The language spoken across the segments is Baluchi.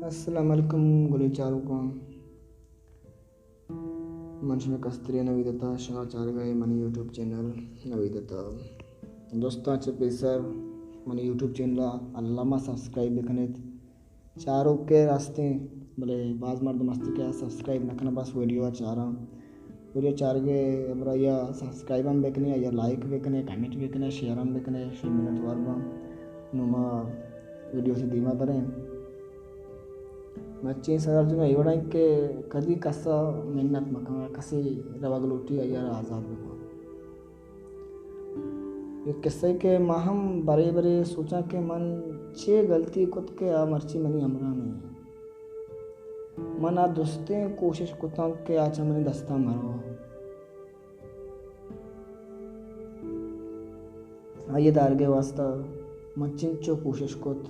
السلام علیکم گلیں چاروکاں، من شمئے کستریں نوید عطا، شما چارگ ءَ ئے منی یوٹیوب چینل نوید عطا۔ دوستاں، چہ پیسر منی یوٹیوب چینل ءَ الما سبسکرائب بکن ات۔ چاروک ءَ راستیں، بلے باز مردم است کہ آ سبسکرائب نہ کناں، بس ویڈیو ءَ چاراں۔ ویڈیو چارگ ءِ ہمراہی ءَ سبسکرائب ہم بکن ئے، یا لائک بکن ئے، کمنٹ بکن ئے، شیئر ہم بکن ئے، شمئے منت وار باں۔ نوں ما ویڈیو سے دیما بریں۔ مرچی سرجم ءَ اے وڑ ایں کہ کدی کس ءَ منت مکن، کسے روگ لوٹی آئی ءَ را آزاد بکن۔ یک قصہ کہ ما ہم برے برے سوچاں کہ من چے غلطی کت کہ آ مرچی منی ہمراہ نہ ایں۔ من آ درستیں کوشش کتاں کہ آ چہ منی دستا مرو۔ آئی ءِ دارگ ءِ واستہ من چنچو کوشش کت،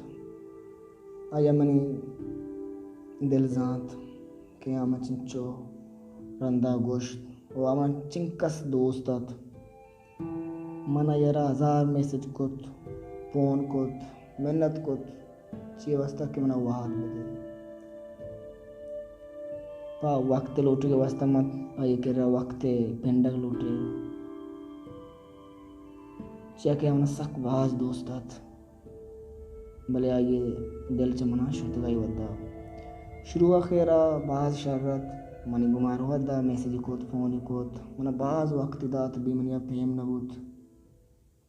آئی ءَ منی دل زانت کہ آ من چنچو رندا گوشت ءُ آ من چنکس دوست ات۔ من آئی ءَ را ہزار میسج کت، فون کت، منت کت، چی واستہ کہ منا وہد بدے۔ پہ وقت لوٹگ ءِ واستہ من آئی ءِ کرا وقت ءِ پنڈگ لوٹے، چیا کہ آ منا سک باز دوست ات۔ بلے آئی ءِ دل چہ منا شتگ ءَ اے وھد ءَ۔ شروع ءَ خیر ءَ باز شر ات۔ منی گما ہر وھد ءَ میسج کت، فون کت، منا باز وقت دات، بی منی ءَ پیم نہ بوت۔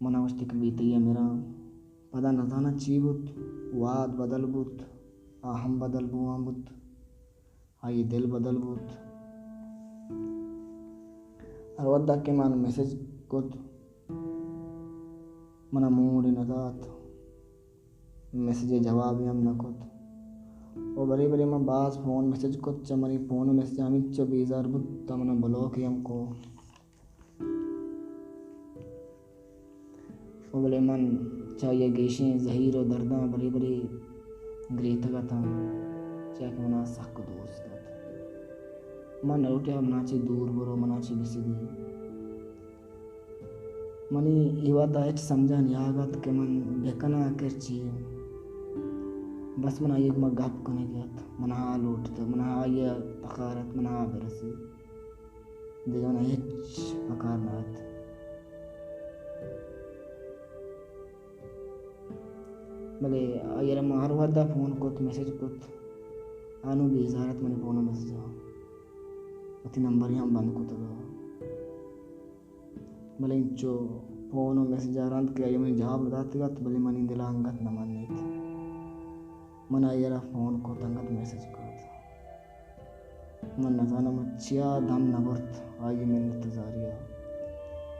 منا گوشت کہ بی تئی ءَ مراں۔ پدا نزاناں چی بوت، وھد بدل بوت، آ ہم بدل بوان بوت۔ آئی ءِ دل بدل بوت۔ ہر وھد ءَ کہ من میسج کت، منا موڈ نہ دات، میسج ءِ جواب ہم نہ کت۔ ءُ برے برے من باز فون میسج کت، چہ منی فون ءُ میسج ءَ ہمینچو بیزار بوت، تاں منا بلاک ہم کو۔ ءُ بلے من چہ آئی ءَ گیشیں زہیر ءُ درداں برے برے گریتگ اتاں، چیا کہ منا سک دوست ات۔ من نہ لوٹیا منا چہ دور برو، منا چہ بسدی۔ منی اے وھد ءَ ہچ سمجھ ءَ نیاگ ات کہ من بکناں آخر چی۔ بس من آئی ءِ گوما گپ کنگ ات، من آ لوٹتگ، من آئی ءِ پکار ات، من آ برسی۔ دگہ من ءَ ہچ پکار نہ ات۔ بلے آئی ءَ را من ہر وھد ءَ فون کت، میسج کت، آ نوں بیزار ات منی فون ءُ میسج ءَ۔ وتی نمبر ہم بند کتگ ات۔ بلے انچو فون ءُ میسج ءَ رند کہ آئی ءَ منی جواب نہ داتگ ات، بلے منی دل ءَ انگت نہ منیت۔ من آئی ءَ را فون کت، انگت میسج کت۔ من نزاناں من چیا دم نہ برت آئی ءِ منت زاری ءَ۔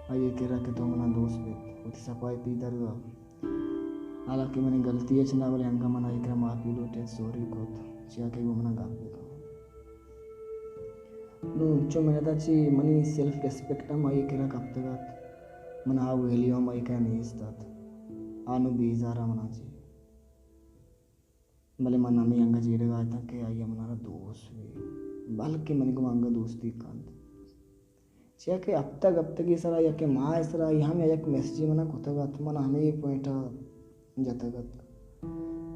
آئی ءِ کرا کہ تو منا دوست بیت، وتی سپائی پیدرگ ءَ۔ حالانکہ منی غلطی ہچ نہ، بلے انگا من آئی ءِ کرا معافی لوٹت، سوری کت، چیا کہ گوں منا گپ بکن۔ نوں انچو منت ءَ چی منی سیلف ریسپیکٹ ہم آئی ءِ کرا کپتگ ات، من آ ویلیو ہم آئی ءِ کرا نیست ات۔ آ نوں بیزار ءَ منا چی۔ بلے من ہمے انگہ جیڑگ ءَ اتاں کہ آئی ءَ منارا دوست بی، بلکیں منی گوما انگہ دوستی کنت۔ چیا کہ ہپتگ ہپتگے سرا یا کہ ماہ سرا آئی ہم یک میسجے منا کتگ ات، من ہمے پوائنٹ ءَ جتگ ات۔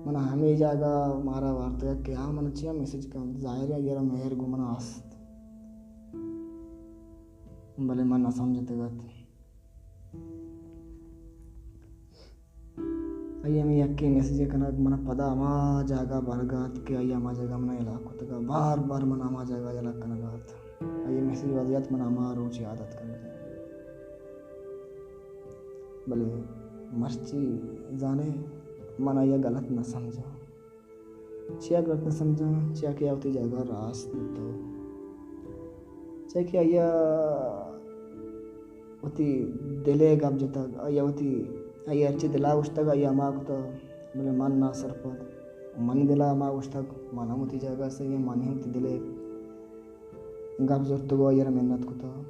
من ہمے جاگہ مارا وارتگ ات کہ آ من چیا میسج کنت، ظاہر ہے آئی ءَ را مہر گوں منا است۔ بلے من نہ سمجھتگ ات۔ آئی ءِ ہمے یکیں میسج ءِ کنگ من ءَ پدا ہما جاگہ برگ ءَ ات کہ آئی ءَ ہما جاگہ من ءَ یلہ کتگ ءَ، بار بار من ءَ ہما جاگہ یلہ کنگ ءَ ات۔ آئی ءِ میسج ءِ وضعیت من ءَ ہما روچ یات اتکگ۔ بلے مرچی زانے من آئی ءَ غلط نہ سمجھاں۔ چیا غلط نہ سمجھاں؟ چیا کہ آ وتی جاگہ ءَ راست بوتگ۔ چیا کہ آئی ءَ وتی دل ءِ گپ جتگ، آئی ءَ وتی، آئی ءَ ہرچی دل ءَ گوشتگ، آئی ءَ ہما کتگ، بلے من ناسرپد۔ منی دل ءَ ہما گوشتگ، من ہم وتی جاگہ ءَ سہی آں، من ہم وتی دل ءِ گپ زرتگ ءُ آئی ءَ را منت کتگ۔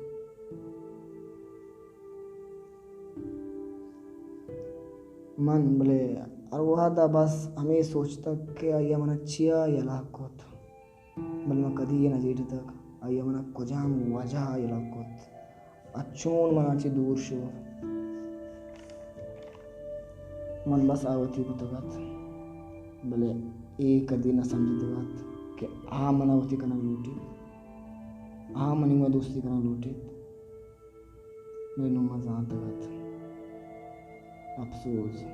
من بلے ہر وہد ءَ بس ہمے سوچتگ کہ آئی ءَ من ءَ چیا یلہ کت، بلے من کدی اے نہ جیڑتگ آئی ءَ من ءَ کجام وجہ ءَ یلہ کت ءُ چون من ءَ چہ دور شت۔ من بس آ وتی کتگ ات، بلے اے کدی نہ سمجھتگ ات کہ آ منا وتی کنگ لوٹیت، آ منی گوں دوستی کنگ لوٹیت۔ بلے نوں من زانتگ ات۔ اپسوز،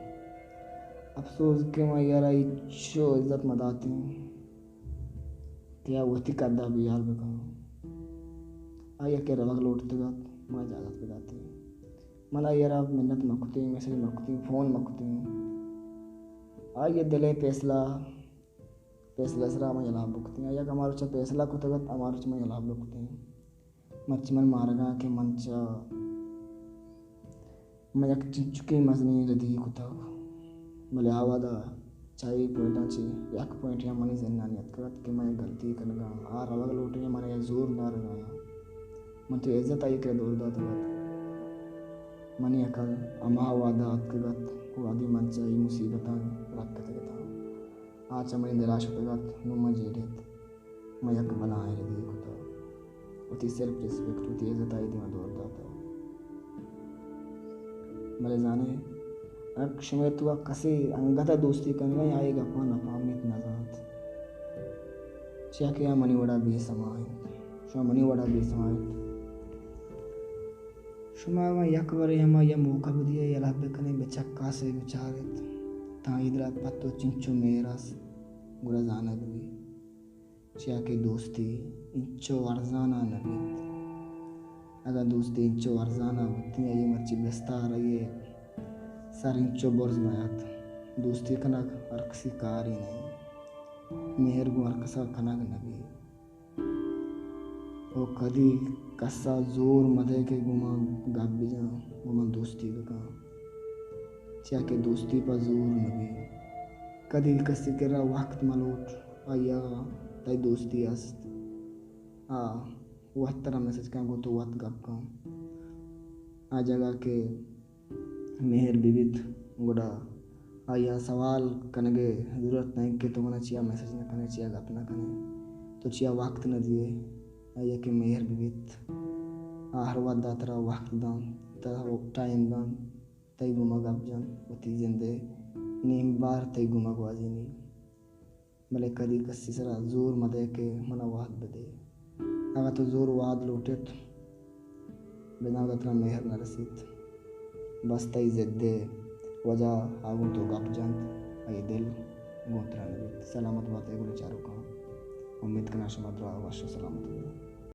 اپسوز کہ من آئی ءَ را ہچو عزت مہ داتیں کہ آ وتی قد ءَ بے ہیال بہ کنت۔ آئی ءَ کہ روگ لوٹتگ ات، من اجازت بہ داتیں۔ من آئی ءَ را منت مہ کتیں، میسج مہ کتیں، فون مہ کتیں۔ آئی ءِ دل ءِ فیصلہ، فیصلہ ءِ سرا من ہلاپ بہ کتیں۔ آئی ءَ کہ ہما روچ ءَ فیصلہ کتگ ات، ہما روچ من ہلاپ بہ کتیں۔ مرچی من مارگاں کہ من چہ، من یک چنچکیں مزنیں ردی کتگ، بلے آ وہد ءَ چہ اے پوائنٹاں چہ یک پوائنٹے ہم منی ذہن ءَ نیاتکگ ات کہ من یک گلتی کنگ ءَ آں۔ آ روگ لوٹیں، من آئی ءَ زور دارگ ءَ آں۔ من تو عزت آئی ءِ کرا دور داتگ ات۔ منی عقل ہما وہد ءَ اتکگ ات، وہدے من چہ اے مصیبتاں رکتگ اتاں۔ آ چہ منی دل ءَ شتگ ات، نوں من جیڑ ات۔ من یک بلاہیں ردی کتگ۔ وتی سیلف ریسپیکٹ، وتی عزت آئی دیما دور داتگ۔ بلے زانے، اگاں شمئے توکا کسے انگت ءَ دوستی کنگ ءَ یا اے گپاں نہ پہمیت، نہ زانت، چیا کہ آ منی وڑا بے سما انت، شما منی وڑا بے سما ات۔ شما اگاں یک برے ہما یا موقع بدیئے، یلہ بکنیں، بچکاسے، بچاریت، تاں اے درا پہ تو چنچو مہر است، گڑا زانگ بی۔ چیا کہ دوستی انچو ارزان ءَ نہ بیت۔ اگاں دوستی انچو ارزان ءَ بوتیں، آئی ءِ مرچی بستار، آئی ءِ سر انچو برز نہ ات۔ دوستی کنگ ہر کسی کارے نہ انت۔ مہر گوں ہر کس ءَ کنگ نہ بیت۔ او کدی کس ءَ زور مدئے کہ گوں من گپ بجن، گوں من دوستی بکن۔ چیا کہ دوستی پہ زور نہ بیت۔ کدی کسی کرا وقت مہ لوٹ، آئی ءَ تئی دوستی است۔ آ وت ترا میسج کن، گوں تو وت گپ کن۔ آ جاگہ کہ مہر بہ بیت، گڑا آئی ءَ سوال کنگ ءِ ضرورت نہ انت کہ تو منا چیا میسج نہ کنئے، چیا گپ نہ کنئے، تو چیا وقت نہ دیئے۔ آئی ءَ کہ مہر بہ بیت، آ ہر وھد ءَ ترا وقت دنت، ترا ٹائم دنت، تئی گوما گپ جنت، وتی زند ءِ نیم بار تئی گوما گوازینی۔ بلے کدی کسی سرا زور مدئے کہ منا وھد بدے۔ اگاں تو زور وھد لوٹ ایت، بزاں گڑا ترا مہر نہ رسیت۔ بس تئی ضد ءِ وجہ ءَ گوں تو گپ جنت، آئی ءِ دل گوں ترا نہ بیت۔ سلامت بات ئے گلیں چاروکاں۔ امیت کناں شما دراہ وش ءُ سلامت بات۔